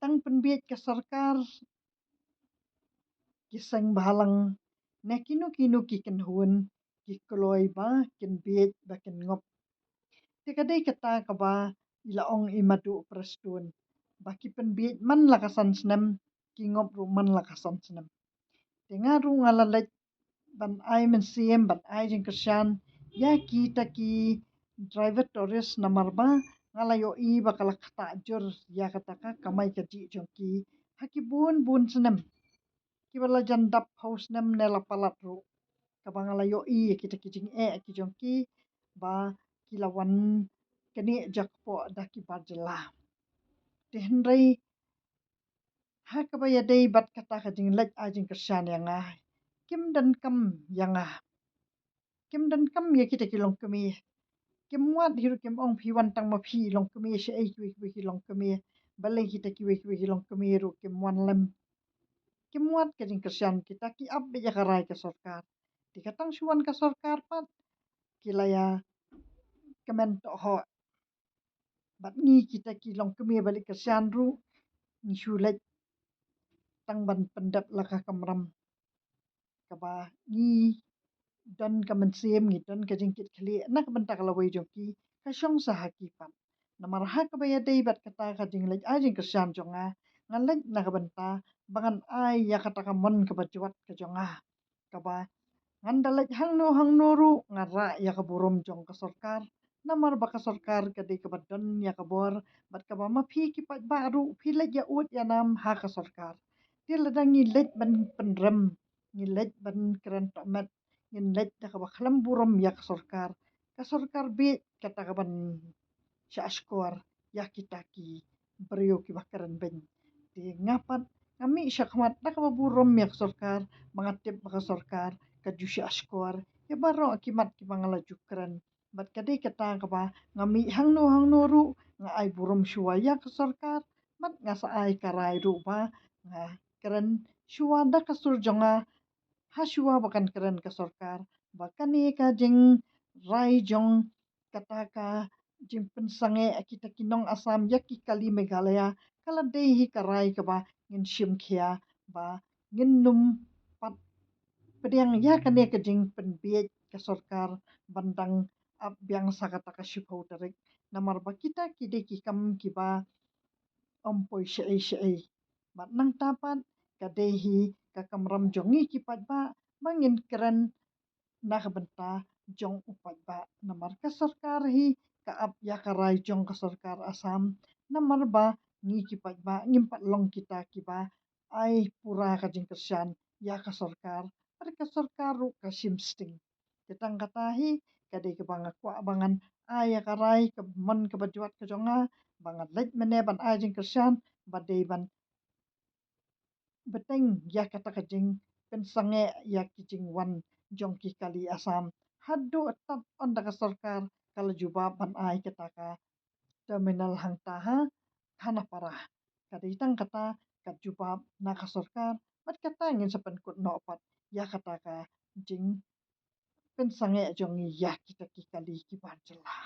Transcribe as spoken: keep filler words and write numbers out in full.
tang pynbiej ka sorkar, ki seng bhalang, ne kino kino ki kynhun, ki kloi ba kin biej ba kin ngop. Te ka dei kata kaba i la ong i Madu Prestone, ba ki pynbiej man la ka san snem, ki ngop ruh man la ka san snem. Te nga ruh nga la leit ban ai mynsiem, ban ai jingkyrshan ïa kita ki driver tourist, namar ba nga la ïohi ba ka la ktah jur ïa kata ka kamai kajih jong ki ha ki bun bun snem, kiba la jan dap ha u snem ne la palat ruh, kaba nga la ïohi ïa kita ki jingeh ki jong ki, ba ki la wan kane jakpoh da ki bar jylla. Te hynrei ha kaba ïadei bad kata ka jingleit ai jingkyrshan ïa nga, kim donkam ïa nga, kim donkam ïa kita ki longkmie. Kim wad hi ruh, kim ong phi wan tang ma phi longkmie, shaei kiwei kiwei ki longkmie, balei kita kiwei kiwei ki longkmie ruh kim wan lem. Kim wad ka jingkyrshan, kita ki ap beit ïa ka rai ka sorkar. Te ka tang shu wan ka sorkar pat, ki la ïa kmen tohoi. Bad ngi kita ki longkmie ba leit kyrshan ruh, ngi shu leit tang ban pyndep la ka kamram kaba ngi don ka mynsiem, ngi don ka jingkitkhlieh na ka bynta ka lawei jong ki, ka shong sa ha ki pat. Namar ha kaba ïadei bad kata ka jingleit ai jingkyrshan jong nga, nga leit na ka bynta ba ngan ai ïa kata ka mon kaba jwat ka jong nga, kaba ngan da leit hangno hangno ruh nga rah ïa ka burom jong ka sorkar. Namar ba ka sorkar ka dei kaba don ïa ka bor, bad kaba ma phi ki paidbah ruh phi leit ïa ud ïa nam ha ka sorkar. Te lada ngi leit ban pynrem, ngi leit ban kren tohmet, ngin leit da kaba khlem burom ïa ka sorkar, ka sorkar beit kata kaban shah shkor ïa kita ki briew kiba kren beiñ. Te nga pat nga mih shakhmat da kaba burom ïa ka sorkar, ba nga tip ba ka sorkar ka ju shah shkor ïa baroh ki mat kiba nga la ju kren. Bad ka dei kata kaba nga mih hangno hangno ruh nga ai burom shuwa ïa ka sorkar, bad nga sa ai ka rai ruh ba nga kren shuwa da ka sur jong nga, ha shuwa ba kan kren ka sorkar, ba kane ka jingrai jong kata ka jingpynsangeh kita ki nong Assam ïa ki kali Meghalaya, ka la dei hi ka rai kaba ngin shim khia, ba ngin nym pat pdiang ïa kane ka jingpynbiej ka sorkar ban dang ap biang sa kata ka shiphew tarik. Namar ba kita ki dei ki kam kiba ym poi shaei shaei. Bad nangta pat ka dei hi ka kamram jong ngi ki paidbah ba ngin kren na ka bynta jong u paidbah. Namar ka sorkar hi ka ap ïa ka rai jong ka sorkar Assam. Namar ba ngi ki paidbah ngim pat long kita kiba ai pura ka jingkyrshan ïa ka sorkar, bad ka sorkar ruh ka shim sting. Te tang kata hi ka dei kaba nga kwah ba ngan ai ïa ka rai ka mon kaba jwat ka jong nga, ba ngan leit mynne ban ai jingkyrshan, ba dei ban bteng ïa kata ka jingpynsangeh ïa ki jingwan jong ki kali Assam. Haduh tad ynda ka sorkar ka la jubab ban ai kata ka terminal hangta ha Khanapara. Ka dei tang kata ka jubab na ka sorkar, bad kata ngin sa pynkut noh pat ïa kata ka jingpynsangeh jong ngi ïa kita ki kali ki bar jylla.